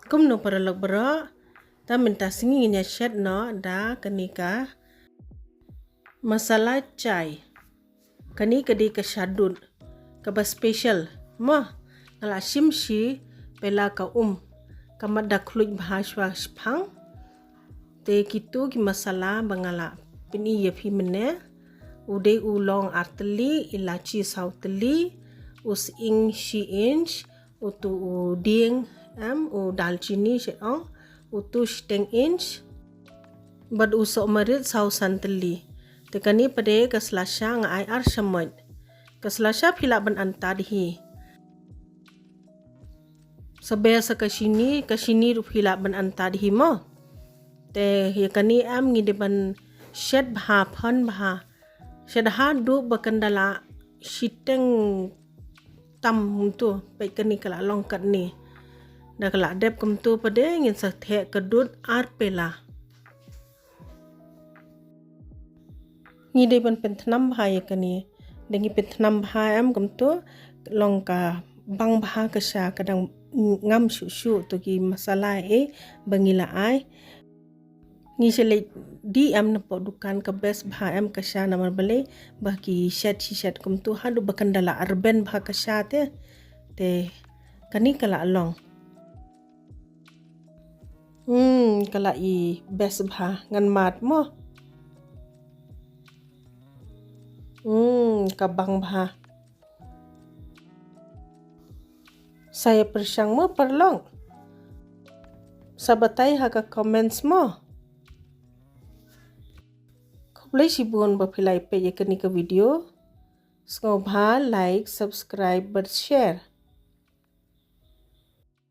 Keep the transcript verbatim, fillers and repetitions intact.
Kumno paralok baroh, ta mynta sngi ngin ïa shet noh da kane ka masala chai. Kane ka dei ka sha dud kaba special mo. Nga la shim shi pela ka um, ka mat da khluit bha shwa shipang. Te kitu ki masala ba nga la pyni ïa phi mynne, u dei u long ar tylli, ilachi saw tylli, u sying shi inch, utu u dieng, em, u dalchini shet ong, utu shiteng inch, bad u sohmarit saw san tylli. Te kane pat de ka sla sha nga ai ar shamoit. Ka sla sha phi lah ban antad hi. Sa ber sa ka shini, ka shini ruh phi lah ban antad hi mo. Te ïa kane em ngi dei ban shet bha, phon bha. Shet ha duh ba kan da la shiteng tam kumtu, peit kane ka la long katne. Da ka la dep kumtu pat de ngin sa theh ka dud ar pela. Ngi dei ban pynthnam bha ïa kane. Da ngi pynthnam bha em kumtu, long ka bang bha ka sha, ka dang ngam shuh shuh tu ki masala eh ba ngi la ai. Ngi shu leit dih em napoh dukan, ka best bha em ka sha, namar balei ba ki shet shi shet kumtu haduh ba kan da la arben bha ka sha te. Te kane ka la long. Hmm, ka la i best bha, ngan mad mo. Hmm, ka bang bha. Sa ïa pyrshang mo paralok. Sa batai ha ka comments mo. Khublei shibun ba phi la ïa peit ïa kane ka video. Sngewbha like, subscribe bad share.